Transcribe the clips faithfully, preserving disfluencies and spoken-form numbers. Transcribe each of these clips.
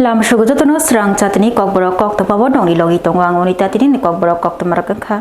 Lamsugo jotono srang chatini kokborok koktwma bo nongni logi tongo ang oni tatini ni kokborok koktwma rok wngkha.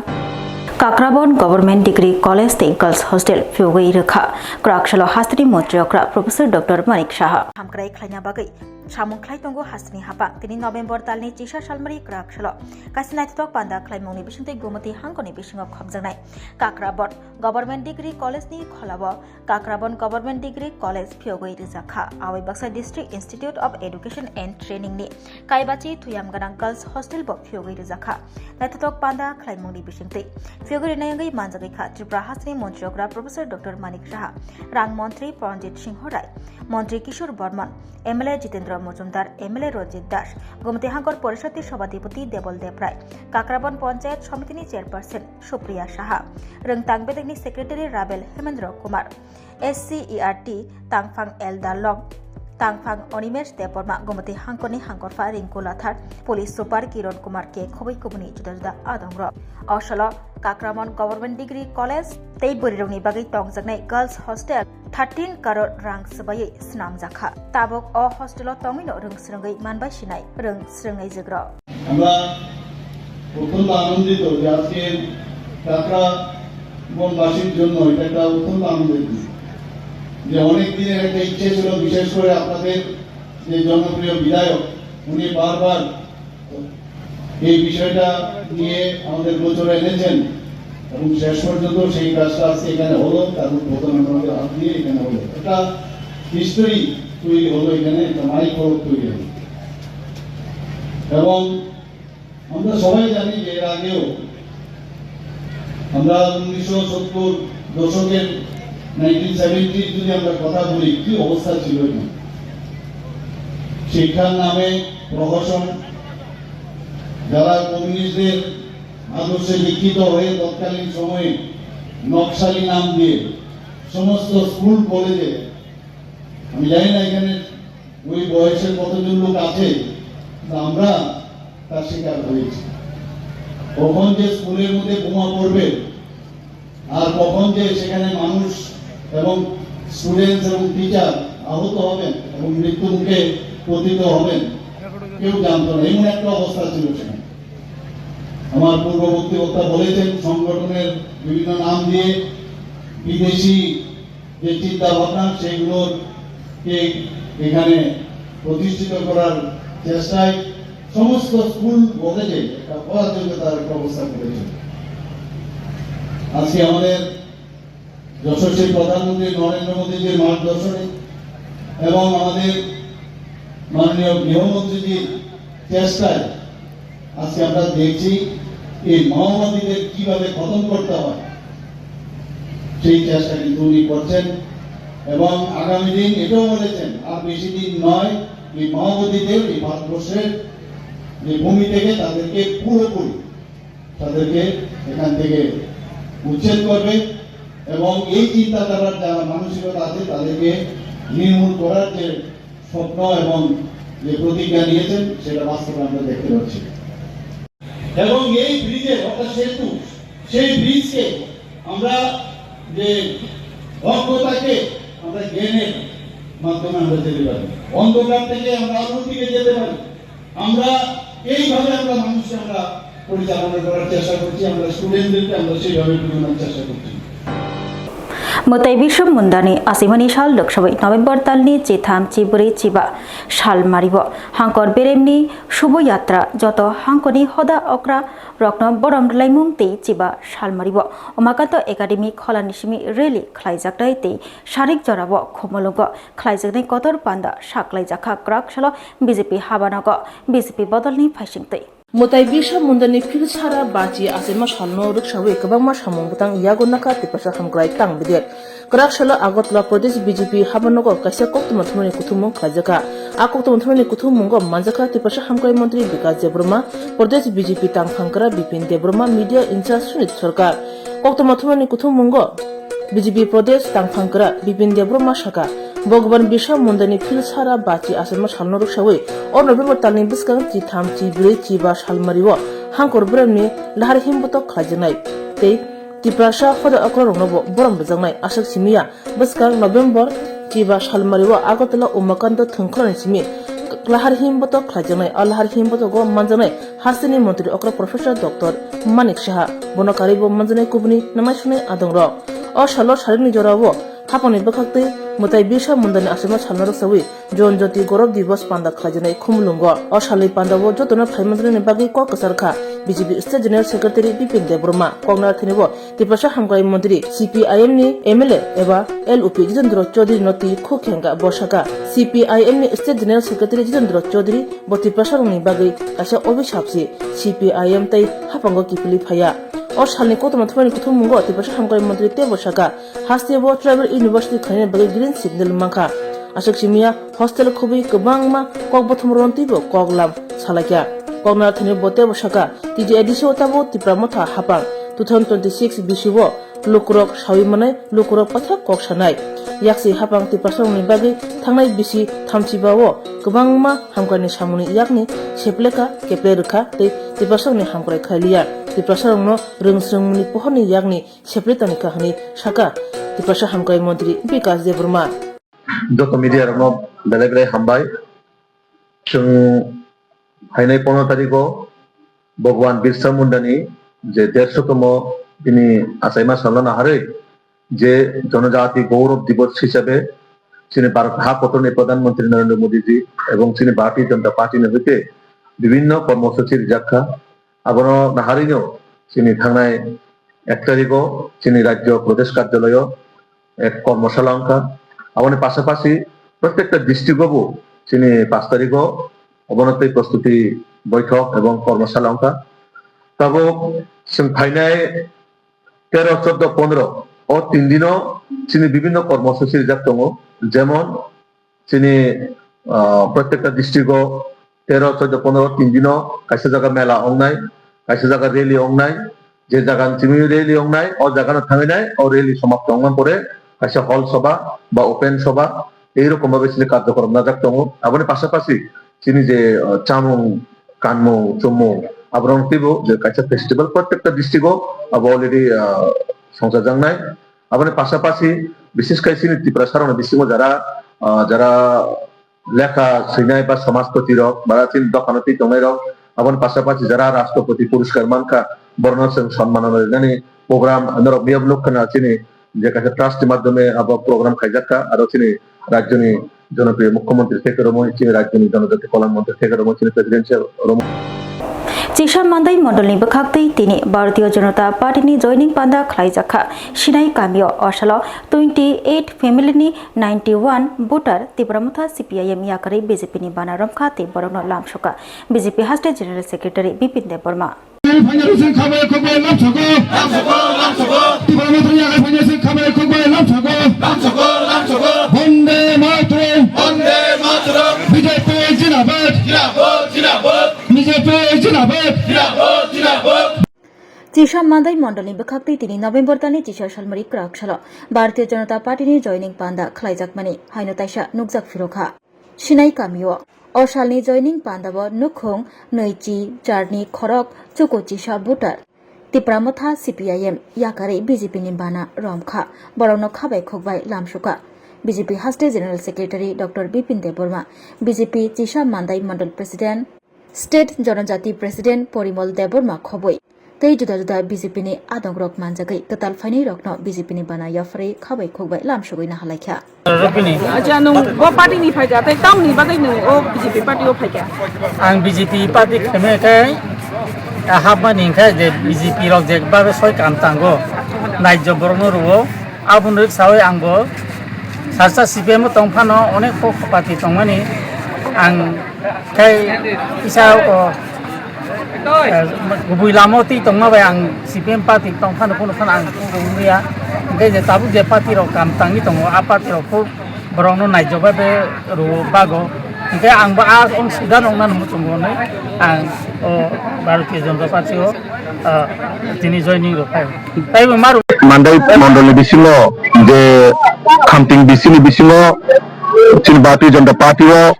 Kakrabon Government Degree College tei Girls Hostel phiyogwi rwkha. Kwrak salo hasteni montri okra Professor Doctor Manik Saha. Hamkrai khlaina bagwi samung khlai tongo hasteni hapang. Tini November talni chisa salmari kwrak salo kaisa naithothok panda khlaimungni bisingtwi Gumati hangkoni bisingo khopjaknai Kakrabon Government Degree College ni kholao Kakrabon Government Degree College phiyogwi rijak kha. Aboni baksa District Institute of Education and Training ni Kaibachi Thuyam Ganang Girls Hostel bo phiyogwi rijak kha. Naithothok panda khlaimungni bisingtwi phiyogwi rinai wngwi manjagwi kha Tripura hasteni montri okra Professor Doctor Manik Saha, Rang Montri Pranjit Singho Rai, Montri Kishore Bormon, M L A Jitendra Mojumdar, M L A Ranjit Das, Gumati Hangkor Porishod ni Sabhapati Debol Debrai, Kakrabon Panchayat Samiti ni Chairperson Supriya Saha, Rwngtang Bedekni Secretary Rabel Hemendra Kumar, S C E R T Tangphang Elder Long, Tangphang Animesh Debbarma, Gumati Hangkoni Hangkorpha Rinku Lathar, Police Super Kiron Kumar K khobwi kubuni juda juda adongrok. O salo Kakrabon Government Degree College tei bwrwirokni bagwi tongjaknai Girls Hostel thirteen crore rang swbaiwi swnamjak kha. Tabuk o hostel-o tongwino rwng swrwngwi manbai sinai rwng swrwngnaijwkrok. আমরা অত্যন্ত আনন্দিত যে আজকে কাকরাবনবাসীর জন্য এটা একটা অত্যন্ত আনন্দের দিন, যে অনেক দিনের একটা ইচ্ছে ছিল, বিশেষ করে আপনাদের যে জনপ্রিয় বিধায়ক, উনি বারবার এই বিষয়টা নিয়ে আমাদের গোচরে এনেছেন এবং শেষ পর্যন্ত সেই কাজটা আজকে এখানে হলো, তার উদ্বোধন আমাদের হাত দিয়ে এখানে হলো। একটা হিস্টরি তৈরি হলো এখানে, একটা মাইল ফলক তৈরি হলো। এবং আমরা সবাই জানি যে এর আগেও আমরা উনিশশো সত্তর দশকের, নাইনটিন সেভেন্টির যদি আমরা কথা বলি, কি অবস্থা ছিল এখানে। শিক্ষার নামে প্রহসন, যারা কমিউনিস্টদের আদর্শে দীক্ষিত হয়ে তৎকালীন সময়ে নকশালি নাম দিয়ে সমস্ত স্কুল কলেজে, আমি জানি না এখানে ওই বয়সের কতজন লোক আছে, কিন্তু আমরা তার শিকার হয়েছি। কখন যে স্কুলের মধ্যে বোমা পড়বে আর কখন যে সেখানে মানুষ এবং স্টুডেন্টস এবং টিচার আহত হবেন এবং মৃত্যু মুখে পতিত হবেন, কেউ জানতো না। এমন একটা অবস্থা ছিল সেখানে। আমার পূর্ববর্তী বক্তা বলেছেন, সংগঠনের বিভিন্ন নাম দিয়ে বিদেশি যে চিন্তা ভাবনা, সেগুলোকে এখানে প্রতিষ্ঠিত করার চেষ্টায় সমস্ত স্কুল কলেজে একটা অরাজকতার একটা অবস্থা করেছে। আজকে আমাদের যশস্বী প্রধানমন্ত্রী নরেন্দ্র মোদীজির মার্গদর্শনে এবং আমাদের মাননীয় গৃহমন্ত্রীজির চেষ্টায় আজকে আমরা দেখছি এই মাওবাদীদের কিভাবে খতম করতে হয়, সেই চেষ্টা কিন্তু উনি করছেন। এবং আগামী দিন এটাও বলেছেন, আর বেশি দিন নয়, এই মাওবাদীদের এই ভারতবর্ষের যে ভূমি থেকে তাদেরকে পুরোপুরি তাদেরকে এখান থেকে উচ্ছেদ করবে এবং এই চিন্তাধারার যারা মানসিকতা আছে তাদেরকে নির্মূল করার যে স্বপ্ন এবং যে প্রতিজ্ঞা নিয়েছেন, সেটা বাস্তবে আমরা দেখতে পাচ্ছি। এবং এই ব্রিজের, অর্থাৎ সেতু, সেই ব্রিজকে আমরা যে অজ্ঞতাকে আমরা জ্ঞানের মাধ্যমে আমরা যেতে পারি, অন্ধকার থেকে আমরা আলোর দিকে যেতে পারি। আমরা এইভাবে আমরা মানুষকে আমরা পরিচালনা করার চেষ্টা করছি, আমরা স্টুডেন্টদেরকে আমরা সেইভাবে বোঝানোর চেষ্টা করছি। Mwtai Biswa Mundani asimani sal rwksawi November talni chitham, chibrwi, chiba sal mario Hangkor beremni Shubho Yatra joto hangkoni hoda okra rokno borom rwlaimung tei chiba sal mario Umakanto Academy kholani simi rally khlaijaknai tei sarik jorao Khumulwngo khlaijaknai kotor panda saklaijak kha kwrak salo B J P habanogo B J P bodolni phaisingtwi. Mwtai Birsa Mundani phil sara bachi achaima salno rwksawi kwbangma samung bwtang yago nakha Tiprasa hamkrai tang bidek. Kwrak salo Agartala Pradesh B J P habanogo kaisa koktwma thumani kuthumung khlaijakha. A koktwma thumani kuthumungo manjakha Tiprasa hamkrai montri Bikas Debbarma, Pradesh B J P tangphangkra Bipin Debbarma, media in charge Sunit Sarkar. Koktwma thumani kuthumungo B J P Pradesh tangphangkra Bipin Debbarma saka, Bhagwan Birsa Mundani phil sara bachi achaima salno rwksawi o November talni bwskang chitham, chibrwi, chiba salmario Hangkor beremni lahar himbutok khlaijaknai tei Tiprasa hoda okra rokno bo borom rwjaknai aswk simiya bwskang November chiba salmario Agartala Umakanta thwngkhorani simi Lahar him botok khlaijaknai, o lahar him botogo manjaknai hasteni montri okra Professor Doctor Manik Saha, bono karwibo manjaknai kubuni namai sunai adongrok. O salo sarikni jorao hapangni bwkhaktwi mwtai Birsa Mundani achaima salno rwksawi Jon Jati Gaurav Divas panda khlaijaknai Khumulwngo. O salni pandao jotono phaimanjaknani bagwi kok kwchar kha B J P State General Secretary Bipin Debbarma. Koknarthani bo Tiprasa Hamkrai Montri, C P I M ni M L A eba L U P Jitendra Chaudhary no twi khuk khe hwnkha. Bo sakha, C P I M ni State General Secretary Jitendra Chaudhary bo Tiprasa rokni bagwi kaisa obhisap se C P I M tei haphango kiphilwi phaiya. O salni kotorma thumnaini kuthummungo Tiprasa Hamkrai Montri teibo sakha, hasteo tribal university khlaina bagwi green signal mankha. Aswk simiya hostel khubui kwbangma kokbothomrokno teibo koklam salaikha. Koknarthani bo teibo sakha, T D I D C o tabuk Tipra Motha haphang two thousand twenty-six bisio lukurok sawi manai, lukurok paithak kok sanai. Yaksi haphang Tiprasarokni bagwi thangnai bisi thamchiba o kwbangma hamkraini samungni yakni sepleka keple rwkha tei Tiprasarokni hamkrai khailiya. Tiprasarokno rwngsrwngmungni pohorni yakni sepri tongkha hwnwi sakha Tiprasa Hamkrai Montri Bikash Debbarma. Joto media rokno belai belai hambai. Chwng phainai pondro tarikh o Bhagwan Birsa Mundani je dershotomo bini achaima salno naharwi je Jonojati Gaurav Divas hisabe chini Bharat ha kotorni Pradhan Mantri Narendra Modi ji ebong chini Bharatiya Janata Party ni hoite bibhinno kormosuchi rijak kha. Abono naharwino chini thangnai ek tarikh o chini rajyo Pradesh Karjalayo ek kormoshala wngkha. Aboni pasapasi protekta district o bo chini pash tarikh o obono tei prostuti boithok ebong kormoshala wngkha. Tabuk chwng phainai tero, chordo, pondro o tin dino chini bibhinno kormosuchi rijak tongo, jemon chini, ah, protekta district o tero, chordo, pondro tin dino kaisa jaga mela wngnai, kaisa jaga rally wngnai, je jaga ni simi rally wngnai, o jaga no thangwi nai, o rally somapto wngma pore kaisa hall soba ba open soba, ei rokom babe chini karjokorom najak tongo. Aboni pasapasi chini je, ah, chamung, kanmung, chumung, aborok teibo je kaisa festival protekta district o abo already, ah, songchajaknai. Aboni pasapasi, bises khai chini Tiprasarokni bisingo jara, ah, jara lekha swinai ba samajpati rok, ba chini dophano twi tongnai rok, aboni pasapasi jara Rashtrapati Puraskar mankha, borokno chwng sonmano rinani program norok miyab nuk khna chini je kaisa trust ni madhyome abo program khaijak kha, aro chini rajyoni jonopriyo mukhyamantri theke romwi, chini rajyoni jonojati kolyan mantri theke romwi, chini presidential romwi. Chisa Mandai mondolni bwkhaktwi tini Bharatiya Janata Party ni joining panda khlaijak kha. Sinai kamio o salo twenty eight family ni ninety one voter Tipra Motha C P I M yakarwi B J P ni bana romkha tei borokno lamsokha B J P haste General Secretary Bipin Debbarma. Phainai sing khabai khokbai lamsokha. Tipra Motha yakarwi phainai sing khabai khokbai lamsokha. Bande Mataram. B J P Jindabad. B J P Jindabad. Chisa Mandai mondolni bwkhaktwi tini November talni chisa salmari kwrak salo Bharatiya Janata Party ni joining panda khlaijakmani haino taisa nukjak phirokha. Sinai kamio o salni joining pandao nukhung nwichi jarni khorok chuku chisa voter Tipra Motha C P I M yakarwi B J P ni bana romkha, borokno khabai khokbai lamsokha. B J P haste General Secretary Doctor Bipin Debbarma, B J P Chisa Mandai Mandal President, State Jonojati President Porimol Debbarma khobwi tei juda juda B J P ni adongrok manjagwi kwtal phainairokno B J P ni bana yapharwi khabai khokbai lamsogwi nahalaikha. Acha, nwng bo party ni phaikha, tei tamoni bagwi nwng o B J P party o phaikha? Ang B J P party khaimai khe, ah, hapmani hinkhe je B J P rok je babe soi kam tango, naijok borokno rwo, aboni sawi ang bo sarsa C P M o tong phano onek pok party tongmani ang Khe kisa o, eh, kubui lama o twi tongma bai ang C P M party tong phano, phano, phano ang tong wngya. Hingke je tabuk je party rok kam tangwi tongo, a party rok kho borokno naijokbai be rw bago. Hingke ang bo a wng suda nongna nungwi tongo hwnwi ang o Bharatiya Janata Party o, ah, tini joining rok khai. Taibo maru. Mandai mondolni bisingo je Khamting bisini bisingo chini Bharatiya Janata Party o,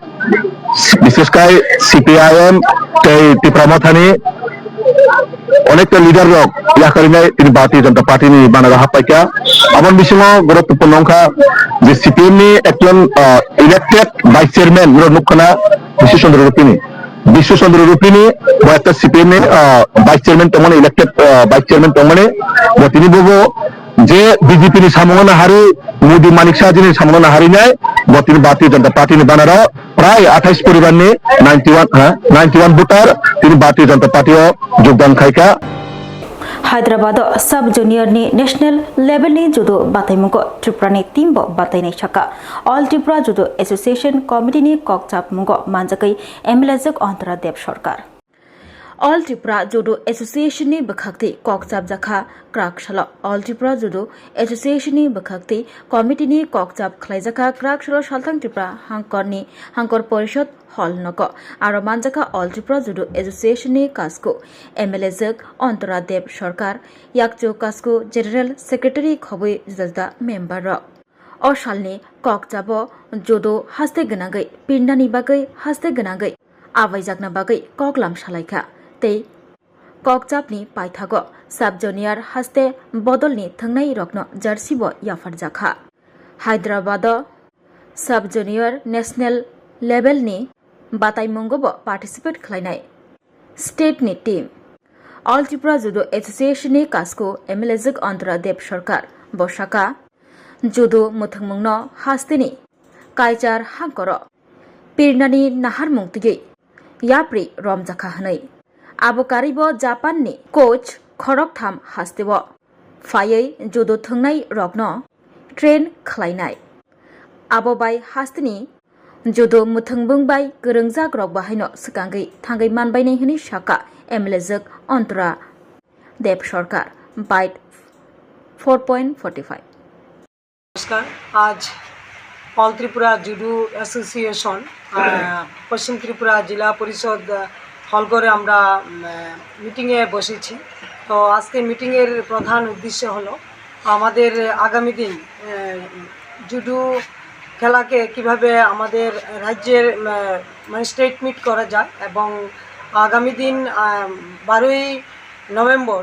bises khai C P I M tei Tipra Mothani onekta leader rok yakarinai tini Bharatiya Janata Party ni banaro happaikha. Aboni bisingo gorok tupun wngkha je C P M ni ekjon, ah, elected vice chairman rok nukkha na, Bishu Chandra Rupini. Bishu Chandra Rupini, bo ekta C P M ni, ah, vice chairman tongmani, elected, ah, vice chairman tongmani, bo tini bobo je B J P ni samungo nahari, Modi Manik Shah ji ni samungo nahari nai, bo tini Bharatiya Janata Party ni banner o, prai athais poribar ni ninety one, ha, ninety one voter, tini Bharatiya Janata Party o jogdan khaika. Hyderabad o sub junior ni national level ni judo bataimungo Tripura ni team bo batainai saka. All Tripura Judo Association Committee ni kokchapmungo manjakwi M L A jwk Antara Deb Sarkar. All Tripura Judo Association ni bwkhaktwi kokchapjakha kwrak salo. All Tripura Judo Association ni bwkhaktwi committee ni kokchap khlaijakha kwrak salo Salthang Tripura Hangkor ni Hangkor Porishod Hall nogo. Aro manjakha All Tripura Judo Association ni kasku M L A jwk Antara Deb Sarkar, yakchu kasku General Secretary khobwi juda juda member rok. O salni kokchabo judo haste gwnangwi, pirnani bagwi haste gwnangwi, abaijakna bagwi koklam salaikha tei kokchapni paithago sub junior haste bodolni thwngnai rokno jersey bo yapharjakha. Hyderabad o sub junior national level ni bataimungo bo participate khlainai state ni team. All Tripura Judo Association ni kasku M L A jwk Antara Deb Sarkar bo saka, judo mwthangmungno hasteni Kaichar Hangkoro pirnani naharmung twiwi yapri romjakha hwnwi. Abo karwibo Japan ni coach khoroktham hasteo phaiwi judo thwngnai rokno train khlainai. Abo bai hasteni judo mwthwngbung bai kwrwngjak rok bahaino swkangwi thangwi manbainai hwnwi saka M L A jwk Antara Deb Sarkar. Byte four point forty five. নমস্কার। আজ অল Tripura judo association, আহ, পশ্চিম ত্রিপুরা জেলা পরিষদ, আহ, হলঘরে আমরা, উম, আহ, মিটিংয়ে বসেছি। তো আজকে মিটিংয়ের প্রধান উদ্দেশ্য হলো আমাদের আগামী দিন, আহ, জুডো খেলাকে কিভাবে আমাদের রাজ্যের, আহ, মানে স্টেট মিট করা যায় এবং আগামী দিন, আহ, বারোই নভেম্বর,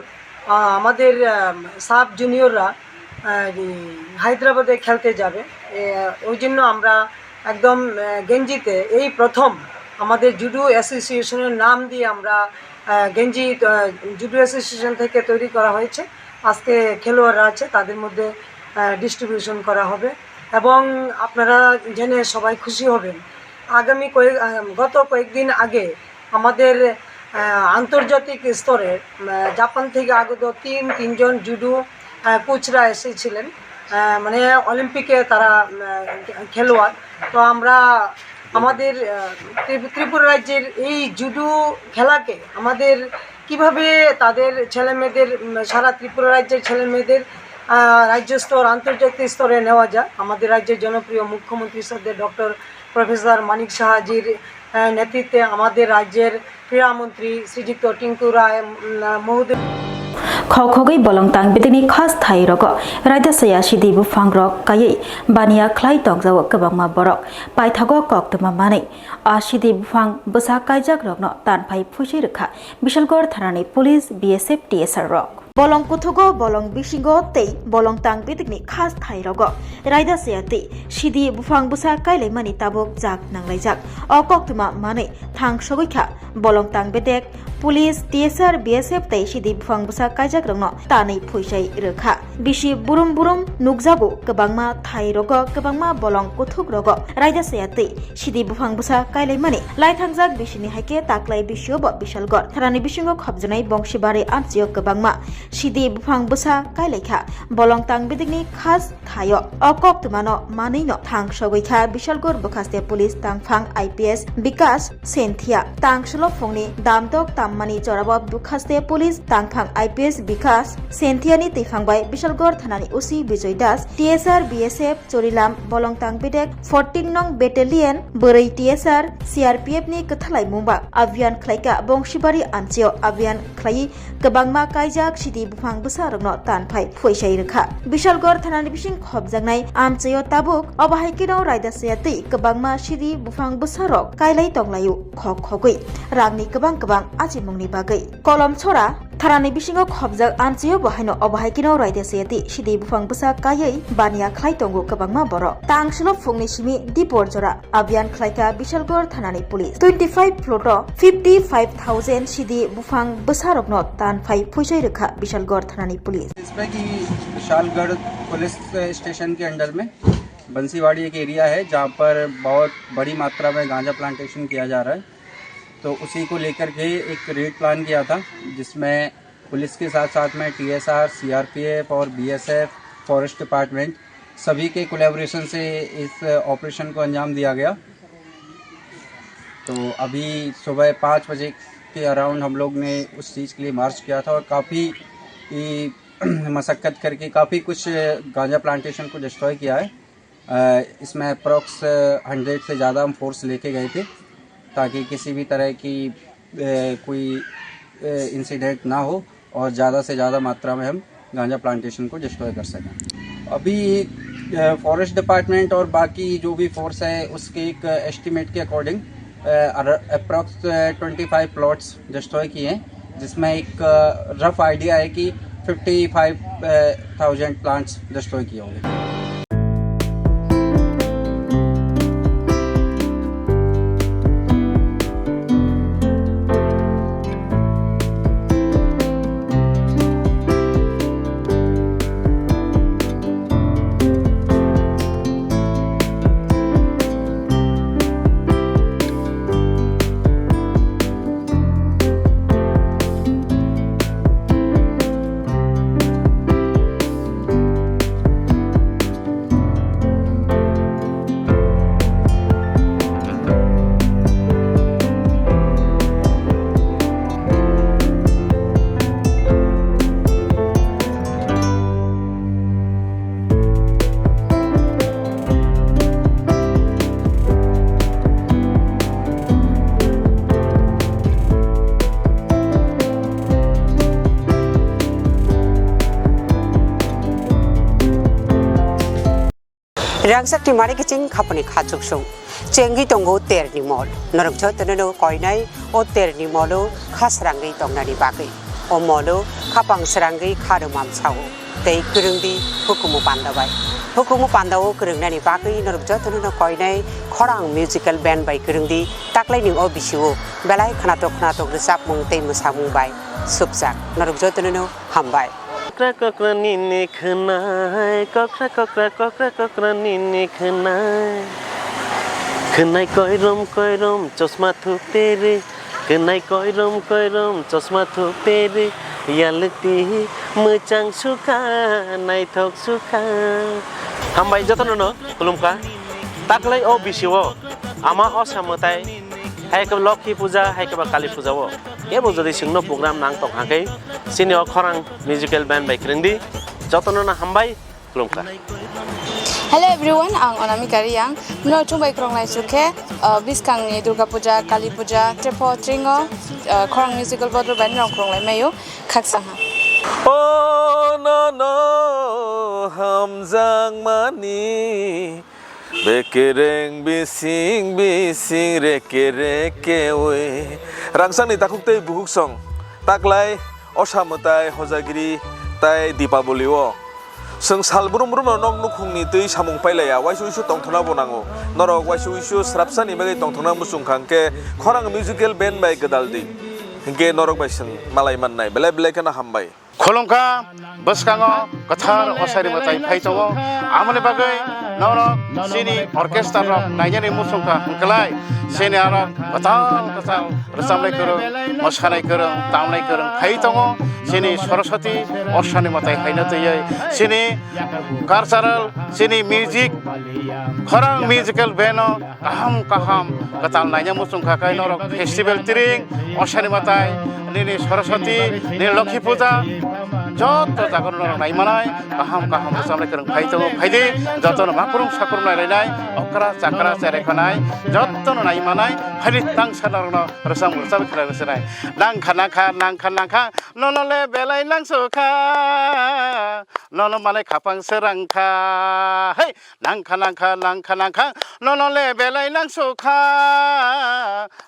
আহ, আমাদের, আহ, সাব জুনিয়ররা, আহ, এই হায়দ্রাবাদে খেলতে যাবে। এ, ওই জন্য আমরা একদম, আহ, গেঞ্জিতে এই প্রথম আমাদের জুডো অ্যাসোসিয়েশনের নাম দিয়ে আমরা, আহ, গেঞ্জি, আহ, জুডো অ্যাসোসিয়েশন থেকে তৈরি করা হয়েছে। আজকে খেলোয়াড়রা আছে, তাদের মধ্যে, আহ, ডিস্ট্রিবিউশন করা হবে এবং আপনারা জেনে সবাই খুশি হবেন। আগামী কয়েক, আহ, গত কয়েকদিন আগে আমাদের, আহ, আন্তর্জাতিক স্তরে, আহ, জাপান থেকে আগত তিন, তিনজন জুডো, আহ, কোচরা এসেছিলেন, আহ, মানে অলিম্পিকে তারা, আহ, খেলোয়াড়। তো আমরা আমাদের, আহ, ত্রিপ-, ত্রিপুরা রাজ্যের এই জুডো খেলাকে আমাদের কিভাবে তাদের ছেলেমেয়েদের, উম, সারা ত্রিপুরা রাজ্যের ছেলেমেয়েদের, আহ, রাজ্য স্তর, আন্তর্জাতিক স্তরে নেওয়া যায়, আমাদের রাজ্যের জনপ্রিয় মুখ্যমন্ত্রী শ্রদ্ধেয় ডক্টর প্রফেসর মানিক সাহাজির, আহ, নেতৃত্বে আমাদের রাজ্যের ক্রীড়ামন্ত্রী শ্রীযুক্ত টিঙ্কু রায়, উম, মহোদয়। Khok khogwi bolong tang bidini khas thai rogo raida saya sidi buphang rok kaiwi baniya khlai tongjao kwbangma borok. Paithago koktwma manwi a sidi buphang bwsa kaijak rokno tanphai phuiswi rwkha Bishalgarh thanani police, B S F, T S R rok. Bolong kuthugo, bolong bisingo tei bolong tang bidikni khas thai rogo raida saya tei sidi buphang bwsa kailaimani tabuk jak nanglaijak. O koktwma manwi thang sogwi kha bolong tang bedek, police, T S R, B S F tei sidi buphang bwsa kaijak rokno tanwi phuisai rwkha. Bisi burum burum nukjago kwbangma thai rogo, kwbangma bolong kuthuk rogo raida saya tei sidi buphang bwsa kailaimani laithangjak bisini haikhe taklai bisio bo Bishalgarh thanani bisingo khopjaknai Bongsibari amchio kwbangma sidi buphang bwsa kailaikha. Bolong tang bidikni khas thaio o koktwmano manwino thang sogwi kha Bishalgarh bwkhaste police tangphang I P S Bikas Senthia. Tang solo phungni damdok tammani jorabo bwkhaste police tangphang I P S Bikas Senthiani twiphang bai Bishalgarh thanani O C Bijoy Das, T S R B S F Chorilam bolong tang bedek fourteen nong battalion bwrwi T S R C R P F ni kwthalai mungba abhiyan khlaika. Bongsibari amchio abhiyan khlaiwi kwbangma kaijak sidi buphang bwsa rokno tanphai phuisai rwkha. Bishalgarh thanani bising khopjaknai amchaio tabuk obo hai kheno raida saya tei kwbangma sidi buphang bwsa rok kailai tonglaio khok khogwi rangni kwbang kwbang achimungni bagwi. Kolom sora Thanani bisingo khobjak amchio bo haino obo hai kheno raida siyati sidi buphang bwsa kaiwi baniya khlai tongo kwbangma borok. Tang solo phungni simi Dipor jora abyan khlaikha Bishalgarh thanani police. Twenty five plot o fifty five thousand sidi buphang bwsarokno tan phai phuisoi rwkha Bishalgarh thanani police. इसमें कि Vishalgarh police station के अंडर में बंसीवाड़ी एक एरिया है, जहाँ पर बहुत बड़ी मात्रा में गांजा प्लांटेशन किया जा रहा है। तो उसी को लेकर के एक रेड प्लान किया था, जिसमें पुलिस के साथ साथ में टीएसआर, सीआरपीएफ और बीएसएफ, फॉरेस्ट डिपार्टमेंट, सभी के कोलैबोरेशन से इस ऑपरेशन को अंजाम दिया गया। तो अभी सुबह पाँच बजे के अराउंड हम लोग ने उस चीज़ के लिए मार्च किया था और काफ़ी मशक्कत करके काफ़ी कुछ गांजा प्लांटेशन को डिस्ट्रॉय किया है। अ, इसमें अप्रॉक्स हंड्रेड से ज़्यादा हम फोर्स लेके गए थे, ताकि किसी भी तरह की, अ, कोई, अ, इंसिडेंट ना हो और ज़्यादा से ज़्यादा मात्रा में हम गांजा प्लांटेशन को डिस्ट्रॉय कर सकें। अभी, अ, फॉरेस्ट डिपार्टमेंट और बाकी जो भी फोर्स है, उसके एक एस्टिमेट के अकॉर्डिंग, अ, अर-, अप्रॉक्स, अ, ट्वेंटी फ़ाइव प्लॉट्स डिस्ट्रॉय किए हैं, जिसमें एक, अ, रफ आइडिया है कि fifty five thousand plants destroy किए होंगे। Rangchakni mari kiching khapani khachuksung. Chengwi tongo terni mol. Norok jotono no koinai o terni molo kha srangwi tongnani bagwi. O molo khapang srangwi kha rwmam sao. Tei kwrwngdi hukumu panda bai. Hukumu panda o kwrwngnani bagwi norok jotono no koinai khorang musical band bai kwrwngdi taklaini o bisio belai khnatok khnatok rwchapmung tei mwsamung bai supjak. Norok jotono no hambai. Kokra kokra nini khwnai, kokra kokra, kokra kokra nini khwnai. Khwnai koirom koirom chosma thuperi, khwnai koirom koirom chosma thuperi, yalukti mwchang sukha, naithok sukha. Hambai jotono no khulumkha. Taklai o bisio ama osa mwtai, hai khe Lokhi puja, hai khe ba Kali puja o. Kebo jodi chwngno program nang tong hakhe, chini o khorang musical band bai kwrwngdi, jotono no hambai, khulumkha. Hello everyone, ang Onamika Riyang. Mino chwng bai kwrwnglai chukhe, uh, bwskangni Durga Puja, Kali Puja, Trepo Tringo, uh, khorang musical bodol bai norok kwrwnglai maio, khaksa ha. Oh no no, hamjakmani. Bekereng bising bising reke reke oi. Rangchakni takhuk tei bukhuk song. Taklai osa mwtai hojagiri tai Dipaboli o. Chwng sal brum brum no nok nukhungni twi samung pailaiya, waisa uisu tongthokna bo nango. Norok waisa uisu srapsani bagwi tongthokna muchung kha hwnkhe khorang musical band bai gwdal di. Hwnkhe norok bai chwng malai mannai. Belai belai kheno hambai. Khulumkha, bwskango kwthar osaini mwtai phai tongo. Amoni bagwi norok chini orchestra rok nainani muchungkha hwnkhlai, chini aro kwtal kwtal rwchapnai kwrwng, mwsanai kwrwng, tamnai kwrwng phai tongo. Chini Saraswati osaini mwtai phaina twiwi chini cultural, chini music, khorang musical band o kaham kaham kwtal naina muchung kha khe norok festival tiring, osaini mwtai, nini Saraswati, nini Lokhi puja, joto jaga norok nai manai, kaham kaham rwchapnai kwrwng phai tongo, phai di, jotono makrung sakrung nai lainai, okra chakra cherai khanai, jotono nai manai, Hari tang sana rokno rwchapmung rwchapwi khwna rwchapnai. Nangkha nangkha nangkha nangkha nono le belai nangsukha. Nono malai khapang srangkha. Hey, nangkha nangkha nangkha nangkha nono le belai nangsukha.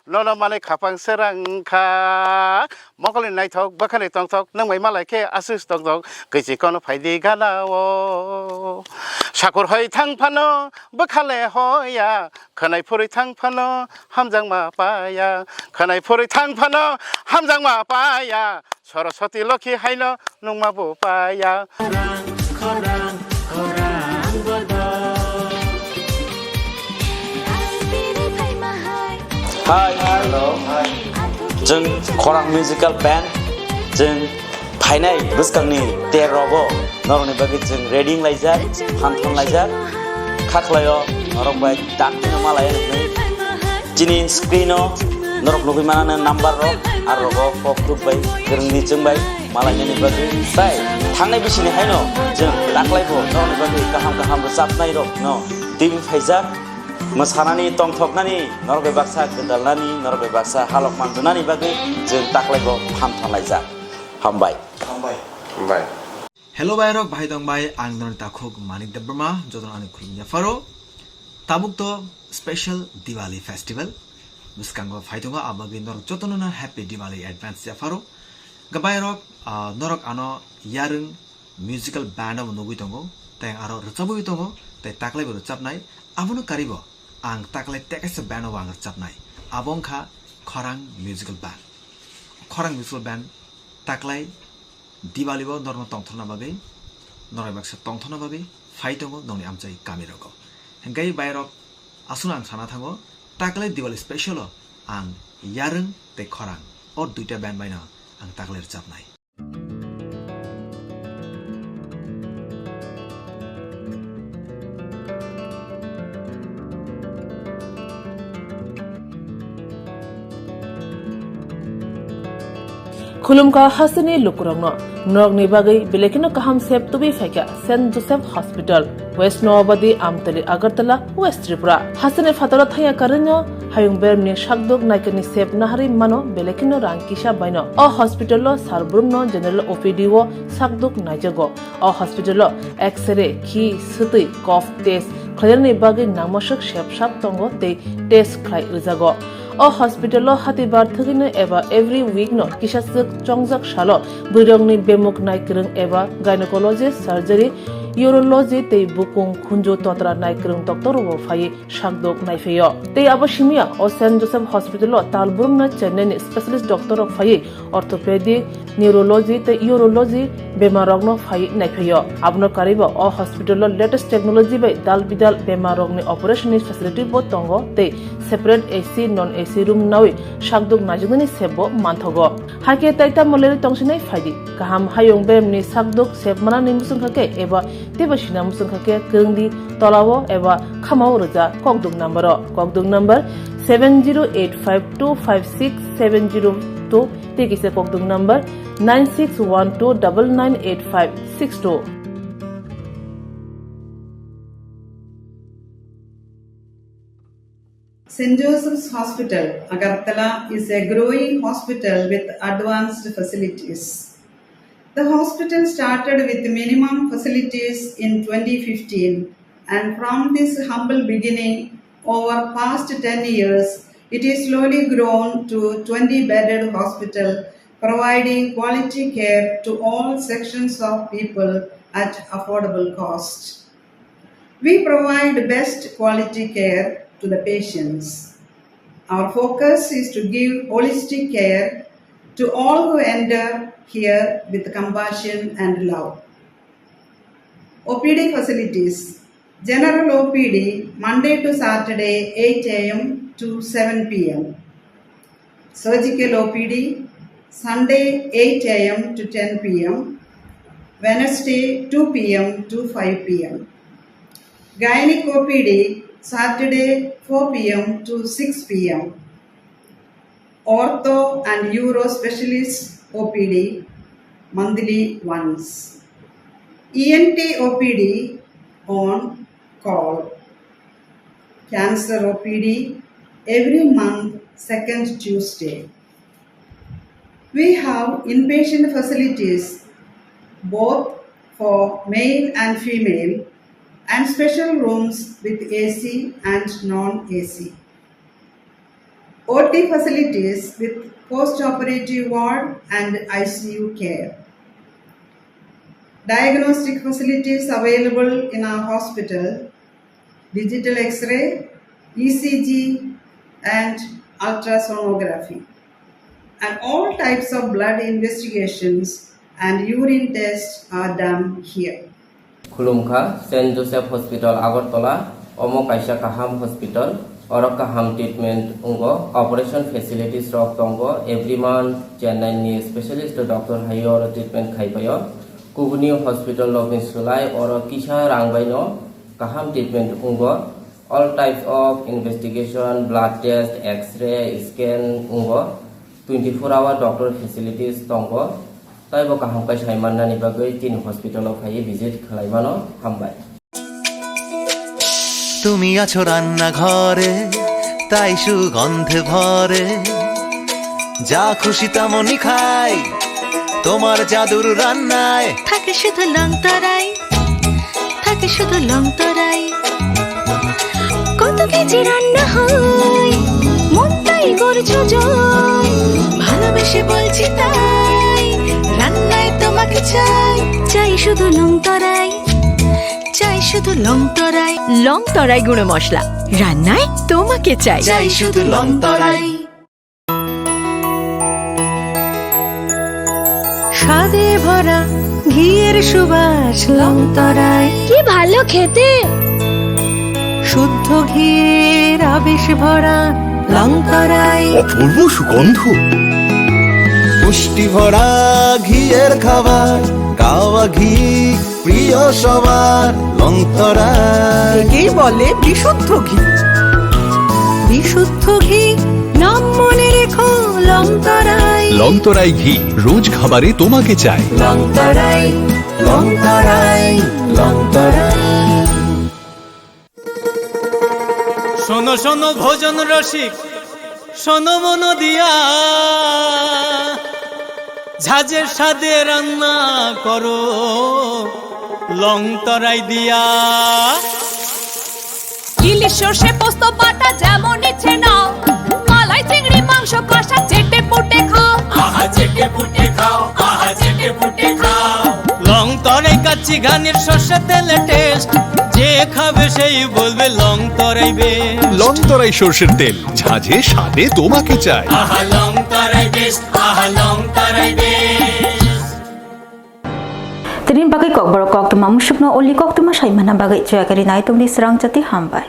Nono malai khapang srangkha. Mokolni naithok, bwkhani tongthok, nwng bai malai khe aswk tongthok, kwchwi kono phaidi gana o. Sakur hoi thang phano, bwkhale hoya, khwnai phurwi thang phano, hamjakma paya, khwnai phurwi thang phano, hamjakma paya, Saraswati Lokhi haino nungma bo paya. Hi, hello. Chwng Khorang Musical Band, chwng phainai bwskangni ter rogo norokni bagwi chwng ready wng laijak, phan thon laijak. Kha khlaio norok bai dakti no ma lai rwgwi. Chini screen o norok nugwi manana number rok, ar rogo kok thuk bai kwrwngni chwng bai malainani bagwi. Tai thangnai bisini haino chwng taklai bo norokni bagwi kaham kaham rwchapnai rok no twi phaijak. Mwsanani, tongthoknani, norok bai baksa gwdalnani, norok bai baksa halok manjunani bagwi chwng taklai bo phan thon laijak. Hambai. Hambai. Hambai. Hello bai rok, bahai tong bai, ang noni takhuk Manik Debbarma, jotono ani khulum yapharo. Tabuk to special Diwali festival. Bwskango phai tongo, abagwi norok jotono no happy Diwali advance yapharo. Gabai rok, ah, norok ano yarwng musical band bo nugwi tongo, tei aro rwchabwi tongo, tei taklai bo rwchabnai. Abono karibo ang taklai tekesa band bo ang rwchabnai. Abo wngkha Khorang Musical Band. Khorang Musical Band taklai Diwali bo norokno tongthorna bagwi, norok baksa tongthorna bagwi phai tongo nokni amchai kami rogo. Hingke bai rok aswkno ang sana thango, taklai Diwali special o ang yarwng tei khorang o duita band bai no ang taklai rwchabnai. Khulumkha hasteni lukurokno, norokni bagwi belai kheno kaham sep tubui phaikha Saint Joseph Hospital, West Noabadi, Amtali, Agartala, West Tripura. Hasteni phataro thangya karwino hayung beremni sakduk naikani sep naharwi mano belai kheno rang kisa baino. O hospital o sal brumno general O P D o sakduk naijago. O hospital o X-ray, khi, swtwi, cough test khlainani bagwi nangmaswk sep sap tongo tei test khlai rwjago. O hospital o hatibar thwgwino eba every week no kisaswk chongjak salo bwrwirokni bemuk naikwrwng eba gynecologist, surgery, urology tei bukung khunju totra naikwrwng doctor rokbo phaiwi sakdok naiphaio. Tei abo simiya o Saint Joseph Hospital o tal brumno Chennai ni specialist doctor rok phaiwi orthopedic, neurology tei urology bemar rokno phaiwi naiphaio. Abono karwibo o hospital o latest technology bai dal bidal bemar rokni operation ni facility bo tongo tei separate A C, non A C room nawi sakdok naijaknani sep bo manthogo. Hakhe tai tamo lerwi tongsinai phaidi. Kaham hayung beremni sakdok sep manani muchungkha khe eba teibo sina muchungkha khe kwrwngdi tolao eba khamao rwja kokduk number o. Kokduk number seven zero eight five two five six seven zero two tei kisa kokduk number nine six one two double nine eight five six two. Saint Joseph's Hospital, Agartala is a growing hospital with advanced facilities. The hospital started with minimum facilities in twenty fifteen, and from this humble beginning, over past ten years, it is slowly grown to twenty bedded hospital, providing quality care to all sections of people at affordable cost. We provide best quality care to the patients. Our focus is to give holistic care to all who enter here with compassion and love. O P D facilities. General O P D, Monday to Saturday, eight A M to seven P M. Surgical O P D, Sunday, eight A M to ten P M, Wednesday, two P M to five P M. Gynec O P D, Saturday, four P M to six P M. Ortho and Uro Specialist O P D, monthly once. E N T O P D on call. Cancer O P D every month second Tuesday. We have inpatient facilities both for male and female and special rooms with A C and non-A C. O T facilities with post-operative ward and I C U care. Diagnostic facilities available in our hospital, digital X-ray, E C G, and ultrasonography. And all types of blood investigations and urine tests are done here. Khulumkha, Saint Joseph Hospital Agartala, omo kaisa kaham hospital, oro kaham treatment wngo, operation facilities rok tongo, every month Chennai ni specialist doctor hai oro treatment khai paio. Kubuni hospital rok ni slai oro kisa rang bai no kaham treatment wngo. All types of investigation, blood test, X-ray, scan wngo. Twenty four hour doctor facilities tongo. Taibo kaham khe sai mannani bagwi chini hospital o phaiwi visit khlai mano. Hambai. তুমি আছো রান্নাঘরে, তাই সুগন্ধে ভরে। যা খুশি তেমনই খাই, তোমার জাদুর রান্নায়। থাকে শুধু লং তরাই, থাকে শুধু লং তরাই। কত কেজি রান্না হয়, মনটাই করছো জয়। ভালোবেসে বলছি তাই, রান্নায় তোমাকে চাই। চাই শুধু লং তরাই, চাই শুধু লং তরাই। লং তরাই গুঁড়ো মশলা, রান্নায় তোমাকে চাই। চাই শুধু লং তরাই। স্বাদে ভরা ঘিয়ের সুবাস লং তরাই। কি ভালো খেতে! শুদ্ধ ঘিয়ের আবেশ ভরা লং তরাই। অপূর্ব সুগন্ধ। পুষ্টি ভরা ঘিয়ের খাবার, কাওয়া ঘি প্রিয় সবার লং তরাই। একেই বলে বিশুদ্ধ ঘি। বিশুদ্ধ ঘি, নাম মনে রেখো লং তরাই। লং তরাই ঘি, রোজ খাবারে তোমাকে চাই। লং তরাই, লং তরাই, লং তরাই। শোনো শোনো ভোজন রসিক, শোনো মন দিয়া, ঝাঁঝের স্বাদে রান্না করো লং তরাই দিয়া। ইলিশ সর্ষে পোস্ত বাটা যেমন ইচ্ছে নাও, মালাই চিংড়ি মাংস কষা চেটে পুটে খাও। আহা চেটে পুটে খাও, আহা চেটে পুটে খাও। লং তরাই কাচ্চি ঘানির সর্ষে তেলে টেস্ট, যে খাবে সেই বলবে লং তরাই বেস্ট। লং তরাই সর্ষের তেল, ঝাঁঝে স্বাদে তোমাকে চাই। আহা লং তরাই বেস্ট, আহা লং তরাই best. Tini bagwi kokborok koktwma musukno uli koktwma saimana bagwi choyakari nai tongdi srang chati hambai.